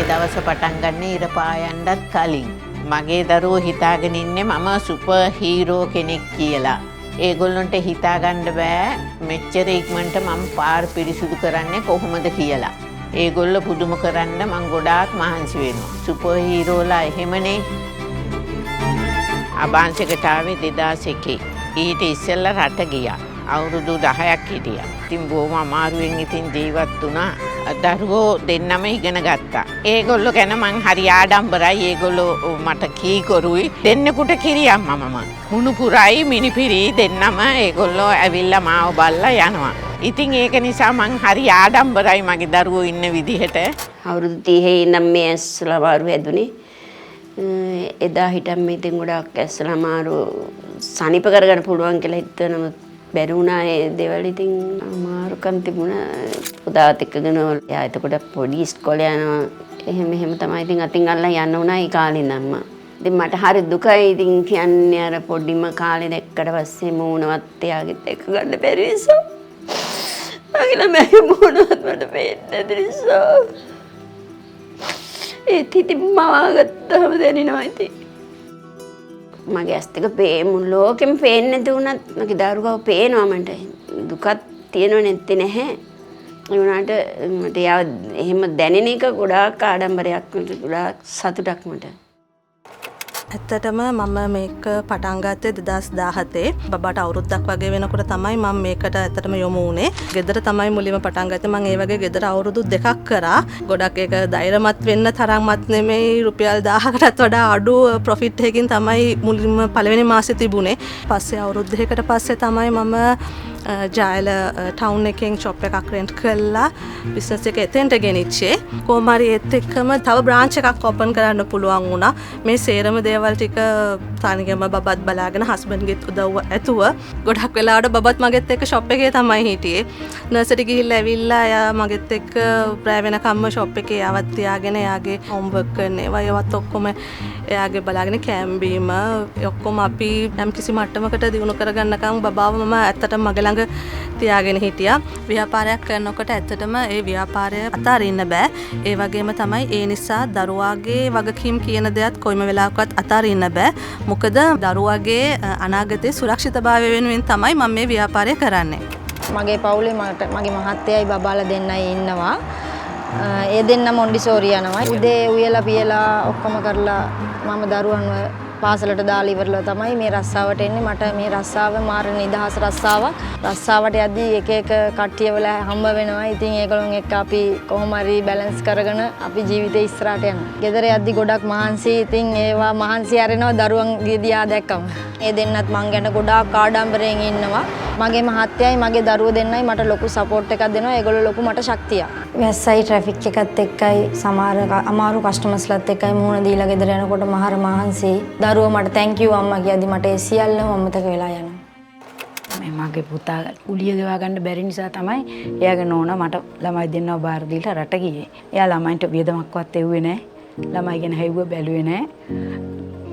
මගේ දවස පටන් ගන්න ඉර පායන්නත් කලින්. මගේ දරුවෝ හිතාගෙන ඉන්නේ මම සුපර් හීරෝ කෙනෙක් කියලා. ඒගොල්ලන්ට හිතා ගන්න බෑ මෙච්චර ඉක්මනට මම පාර පිරිසිදු කරන්නේ කොහොමද කියලා. ඒගොල්ලෝ පුදුම කරන්න මං ගොඩාක් මහන්සි වෙනවා. සුපර් හීරෝලා එහෙමනේ. අබාන්සකට ආවේ 2001. ඊට ඉස්සෙල්ලා රට ගියා. අවුරුදු 10ක් හිටියා. ඉතින් බොහොම අමාරුවෙන් ඉතින් ජීවත් වුණා. දරුවෝ දෙන්නම ඉගෙන ගත්තා. ඒගොල්ලෝ ගැන මං හරි ආඩම්බරයි. ඒගොල්ලෝ මට කීකරුයි. දෙන්නෙකුට කිරි අම්මා මම. මුණුපුරයි මිනිපිරි දෙන්නම ඒගොල්ලෝ ඇවිල්ලා මාව බලලා යනවා. ඉතින් ඒක නිසා මං හරි ආඩම්බරයි මගේ දරුවෝ ඉන්න විදිහට. අවුරුදු 30 ඉඳන් මේ ඇස්වල අමාරු හැදුනේ. එදා හිටන් මේ ඉතින් ගොඩාක් ඇස්වල අමාරු සනීප කරගන්න පුළුවන් කියලා හිතුවා. නමුත් බැරි වුණා ඒ දේවල්. ඉතින් අමාරුකම් තිබුණා. පුතාත් එක්කගෙන එයා එතකොට පොඩි ඉස්කෝලේ යනවා. එහෙම එහෙම තමයි ඉතින් අතින් අල්ලන් යන්න වුණා ඒ කාලේ ඉඳන්ම. ඉතින් මට හරි දුකයි ඉතින් කියන්නේ අර පොඩිම කාලේ දැක්කට පස්සේ මූණවත් එයාගෙත් එක්ක ගන්න බැරි නිසා. මගේ ළමයාගේ මූණවත් මට පේන්නේ නැති නිසා. ඒත් ඉතින් මවාගත්තාම දැනෙනවා ඉතින්. මගේ ඇස් දෙක මුළු ලෝකෙම පේන්නේ නැති වුණත් මගේ දරුවව පේනවා මට. දුකක් තියෙනව නැත්තේ නැහැ. ඒ වුණාට මට එයාව එහෙම දැනෙන එක ගොඩාක් ආඩම්බරයක් මට, ගොඩාක් සතුටක් මට. ඇත්තටම මම මේක පටන් ගත්තේ 2017. බබාට අවුරුද්දක් වගේ වෙනකොට තමයි මම මේකට ඇත්තටම යොමු වුණේ. ගෙදර තමයි මුලින්ම පටන් ගත්තේ. මම ඒ වගේ ගෙදර අවුරුදු 2ක් කරා. ගොඩක් ඒක ධෛර්යමත් වෙන්න තරම්වත් නෙමෙයි, රුපියල් 1000කටත් වඩා අඩු ප්‍රොෆිට් එකකින් තමයි මුලින්ම පළවෙනි මාසෙ තිබුණේ. පස්සේ අවුරුදු 2කට පස්සේ තමයි මම ජයල ටවුන් එකෙන් ෂොප් එකක් රෙන්ට් කරලා බිස්නස් එක එතෙන්ට ගෙනිච්චේ. කොහොම හරි ඒත් එක්කම තව බ්‍රාන්ච් එකක් ඕපන් කරන්න පුළුවන් වුණා. මේ සේරම දේවල් ටික තනියම බබත් බලාගෙන හස්බන්ඩ්ගෙත් උදව්ව ඇතුව ගොඩක් වෙලාවට බබත් මගෙත් එක්ක ෂොප් එකේ තමයි හිටියේ. නර්සරි ගිහිල්ලා ඇවිල්ලා එයා මගෙත් එක්ක රෑ වෙනකම්ම ෂොප් එකේ එයාවත් තියාගෙන එයාගේ හෝම්වර්ක් කරන ඒවා ඒවත් ඔක්කොම එයාගේ බලාගෙන කෑම බීම ඔක්කොම අපි යම් කිසි මට්ටමකට දියුණු කරගන්නකම් බබාව මම ඇත්තටම මගේ ළඟ තියාගෙන හිටියා. ව්‍යාපාරයක් කරනකොට ඇත්තටම ඒ ව්‍යාපාරය අතාරින්න බෑ. ඒ වගේම තමයි ඒ නිසා දරුවාගේ වගකීම් කියන දෙයත් කොයිම වෙලාවකවත් අතාරින්න බෑ. මොකද දරුවාගේ අනාගතයේ සුරක්ෂිතභාවය වෙනුවෙන් තමයි මම මේ ව්‍යාපාරය කරන්නේ. මගේ පවුලේ මගේ මහත්තයයි බබාලා දෙන්නයි ඉන්නවා. ඒ දෙන්න මොන්ඩිසෝරි යනවා. උදේ උයලා පියලා ඔක්කොම කරලා මම දරුවන්ව පාසලට දාලා ඉවරලා තමයි මේ රස්සාවට එන්නේ. මට මේ රස්සාව මාර නිදහස් රස්සාවක්. රස්සාවට යද්දී එක එක කට්ටිය වල හම්බ වෙනවා. ඉතින් ඒගොල්ලන් එක්ක අපි කොහොම හරි බැලන්ස් කරගෙන අපි ජීවිතේ ඉස්සරහට යනවා. ගෙදර යද්දී ගොඩක් මහන්සි. ඉතින් ඒවා මහන්සි අරනවා දරුවන්ගේ දිහා දැක්කම. ඒ දෙන්නත් මං ගැන ගොඩාක් ආඩම්බරයෙන් ඉන්නවා. මගේ මහත්තයයි මගේ දරුවෝ දෙන්නයි මට ලොකු සපෝට් එකක් දෙනවා. ඒගොල්ලෝ ලොකු මට ශක්තියක්. වැස්සයි ට්‍රැෆික් එකත් එක්කයි සමහර අමාරු කස්ටමර්ස්ලත් එක්කයි මුහුණ දීලා ගෙදර යනකොට මහර මහන්සි. දරුවෝ මට thank you අම්මා කියද්දි මට ඒ සියල්ලම අමතක වෙලා යනවා. මේ මගේ පුතා කුලිය ගෙවා ගන්න බැරි නිසා තමයි එයාගේ නෝනා මට ළමයි දෙන්නව බාර දීලා රට ගියේ. එයා ළමයින්ට වියදමක්වත් එව්වේ නෑ. ළමයි ගැන හෙව්ව බැලුවේ නෑ.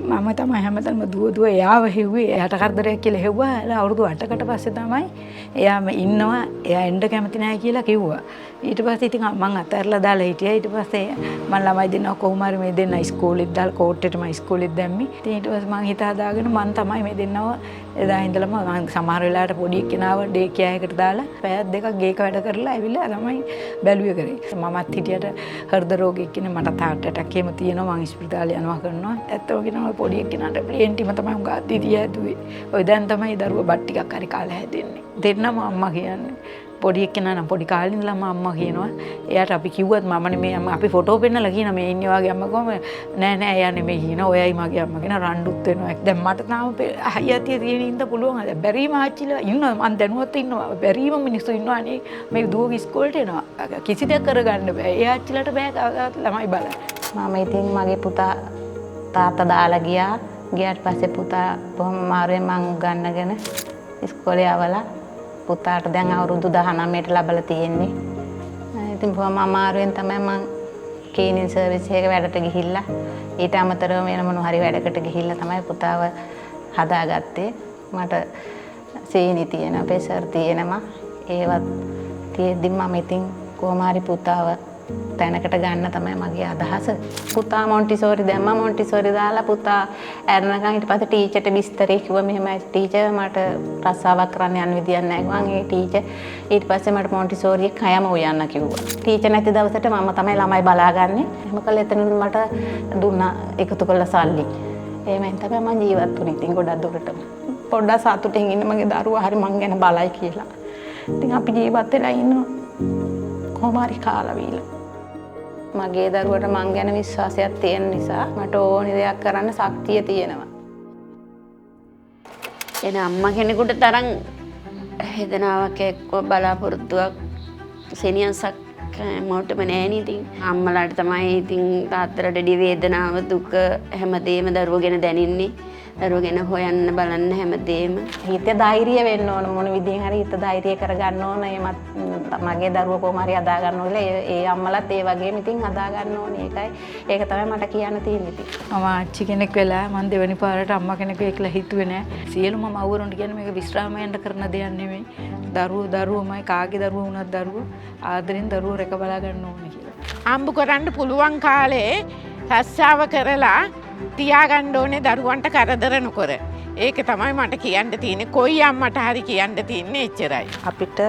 මම තමයි හැමතැනම දුව දුව එයාව හෙව්වේ. එයාට කරදරයක් කියලා හෙව්වා. එලා අවුරුදු 8කට පස්සේ තමයි එයා මේ ඉන්නවා, එයා එන්න කැමති නෑ කියලා කිව්වා. ඊට පස්සේ ඉතින් මං අතහැරලා දාලා හිටියා. ඊට පස්සේ මං ළමයි දෙන්නා කොහොම හරි මේ දෙන්නා ඉස්කෝලෙත් දාලා කෝට්ටේට මං ඉස්කෝලෙත් දැම්මේ. ඉතින් ඊට පස්සේ මං හිත හදාගෙන මං තමයි මේ දෙන්නව එදා ඉඳලම මං සමහර වෙලාවට පොඩි එක්කෙනාව ඩේ කෙයාර් එකට දාලා පැයක් දෙකක් ගේක වැඩ කරලා ඇවිල්ලා තමයි බැලුවේ කරේ. මමත් හිටියට හෘද රෝගයක් කියන මටත් හાર્ට් ඇටැක් එහෙම තියෙනවා. මං ඉස්පිරිතාලේ යනවා කරනවා. ඇත්තම කියනවා ඔය පොඩි එක්කෙනාට ප්ලේන් ටිම තමයි උඟ අද්දි තිය හැදුවේ. ඔය දැන් තමයි දරුවා බත් ටිකක් හරි කාලා හැදෙන්නේ. දෙන්නම අම්මා කියන්නේ. පොඩි එක්කෙනා නම් පොඩි කාලේ ඉඳලම අම්මා කියනවා. එයාට අපි කිව්වත් මම නෙමෙයි අම්මා, අපි ෆොටෝ පෙන්නලා කියන මේ ඉන්නේ වගේ අම්මා කොහම නෑ නෑ එයා නෙමෙයි කියනවා. ඔයයි මගේ අම්මා කියන රණ්ඩුත් වෙනවා. දැන් මට තාම හයියතිය තියෙන ඉන්න පුළුවන්. දැන් බැරිම ආච්චිලා ඉන්නවා. මං දැනුවත් ඉන්නවා. බැරිම මිනිස්සු ඉන්නවා. අනේ මේ දුවගේ ඉස්කෝලේට එනවා. කිසි දෙයක් කරගන්න බෑ. ඒ ආච්චිලාට බෑ කවදාවත් ළමයි බලන්න. මම ඉතින් මගේ පුතා තාත්තා දාලා ගියා. ගියාට පස්සේ පුතා බොහොම අමාරුවෙන් මං උගන්නගෙන ඉස්කෝලේ යවලා පුතාට දැන් අවුරුදු 19ට ලැබලා තියෙන්නේ. ඉතින් බොහොම අමාරුවෙන් තමයි මං ක්ලීනින් සර්විස් එක වැඩට ගිහිල්ලා ඊට අමතරව වෙන මොන හරි වැඩකට ගිහිල්ලා තමයි පුතාව හදාගත්තේ. මට සීනි තියෙනවා, ප්‍රෙෂර් තියෙනවා. ඒවත් තියෙද්දි මම ඉතින් කොහොම හරි පුතාව තැනකට ගන්න තමයි මගේ අදහස. පුතා මොන්ටිසෝරි දැම්මා. මොන්ටිසෝරි දාලා පුතා ඇරනකන් ඊට පස්සේ ටීචර්ට විස්තරේ කිව්වා, මෙහෙමයි ටීචර්, මට රස්සාවක් කරන්න යන්න විදියක් නැහැ කිව්වා. ඒ ටීචර් ඊට පස්සේ මට මොන්ටිසෝරි එක කයම උයන්න කිව්වා. ටීචර් නැති දවසට මම තමයි ළමයි බලාගන්නේ. එහෙම කළා. එතනින් මට දුන්නා එකතු කරලා සල්ලි. එහෙමෙන් තමයි මං ජීවත් වුනේ ඉතින් ගොඩක් දුරටම. පොඩ්ඩක් සතුටින් ඉන්න මගේ දරුවා හරි මං ගැන බලයි කියලා. ඉතින් අපි ජීවත් වෙලා ඉන්නවා. කොහොම හරි කාලා වීලා. මගේ දරුවට මං ගැන විශ්වාසයක් තියෙන නිසා මට ඕනි දෙයක් කරන්න ශක්තිය තියෙනවා. එන අම්මා කෙනෙකුට තරම් වේදනාවක් එක්ක බලාපොරොත්තුවක් සෙනෙහසක් හැමෝටම නෑනේ ඉතින්. අම්මලාට තමයි ඉතින් තාත්තලාට වැඩි වේදනාව දුක හැමදේම දරුවෝ ගැන දැනෙන්නේ. දරුවෝ ගැන හොයන්න බලන්න හැමදේම. හිත ධෛර්යය වෙන්න ඕන, මොන විදිහෙන් හරි හිත ධෛර්යය කරගන්න ඕන. එහෙමත් මගේ දරුවෝ කොහොම හරි හදා ගන්න ඕනේ කියලා ඒ අම්මලත් ඒ වගේම ඉතින් හදා ගන්න ඕනේ. ඒක තමයි මට කියන්න තියෙන්නේ ඉතින්. මම ආච්චි කෙනෙක් වෙලා මං දෙවෙනි පාරට අම්මා කෙනෙක් වෙයි කියලා හිතුවේ නෑ. සියලුම මව්වරුන්ට කියන්නේ මේක විශ්‍රාම යන්න කරන දෙයක් නෙමෙයි. දරුවෝ දරුවෝමයි, කාගේ දරුවෝ වුණත් දරුවෝ ආදරෙන් දරුවෝ රැක බලා ගන්න ඕනේ කියලා. හම්බ කරන්න පුළුවන් කාලේ රස්සාව කරලා තියාගන්න ඕනේ දරුවන්ට කරදර නොකර. ඒක තමයි මට කියන්න තියෙන්නේ. කොයි අම්මට හරි කියන්න තියෙන්නේ එච්චරයි. අපිට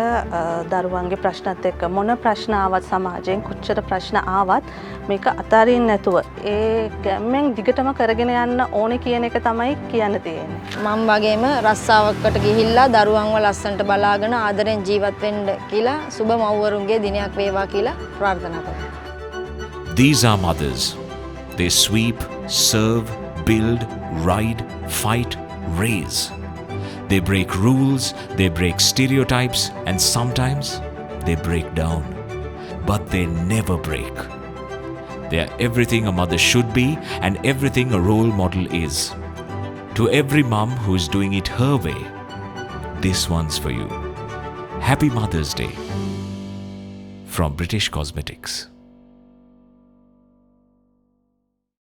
දරුවන්ගේ ප්‍රශ්නත් එක්ක මොන ප්‍රශ්න ආවත්, සමාජයෙන් කොච්චර ප්‍රශ්න ආවත් මේක අතාරින්න නැතුව ඒ ගැම්මෙන් දිගටම කරගෙන යන්න ඕනේ කියන එක තමයි කියන්න තියෙන්නේ. මං වගේම රස්සාවකට ගිහිල්ලා දරුවන්ව ලස්සනට බලාගෙන ආදරෙන් ජීවත් වෙන්න කියලා සුබ මව්වරුන්ගේ දිනයක් වේවා කියලා ප්‍රාර්ථනා කරනවා. These are mothers. They sweep, serve, build, ride, fight, raise. They break rules, they break stereotypes, and sometimes they break down. But they never break. They are everything a mother should be and everything a role model is. To every mum who is doing it her way, this one's for you. Happy Mother's Day from British Cosmetics.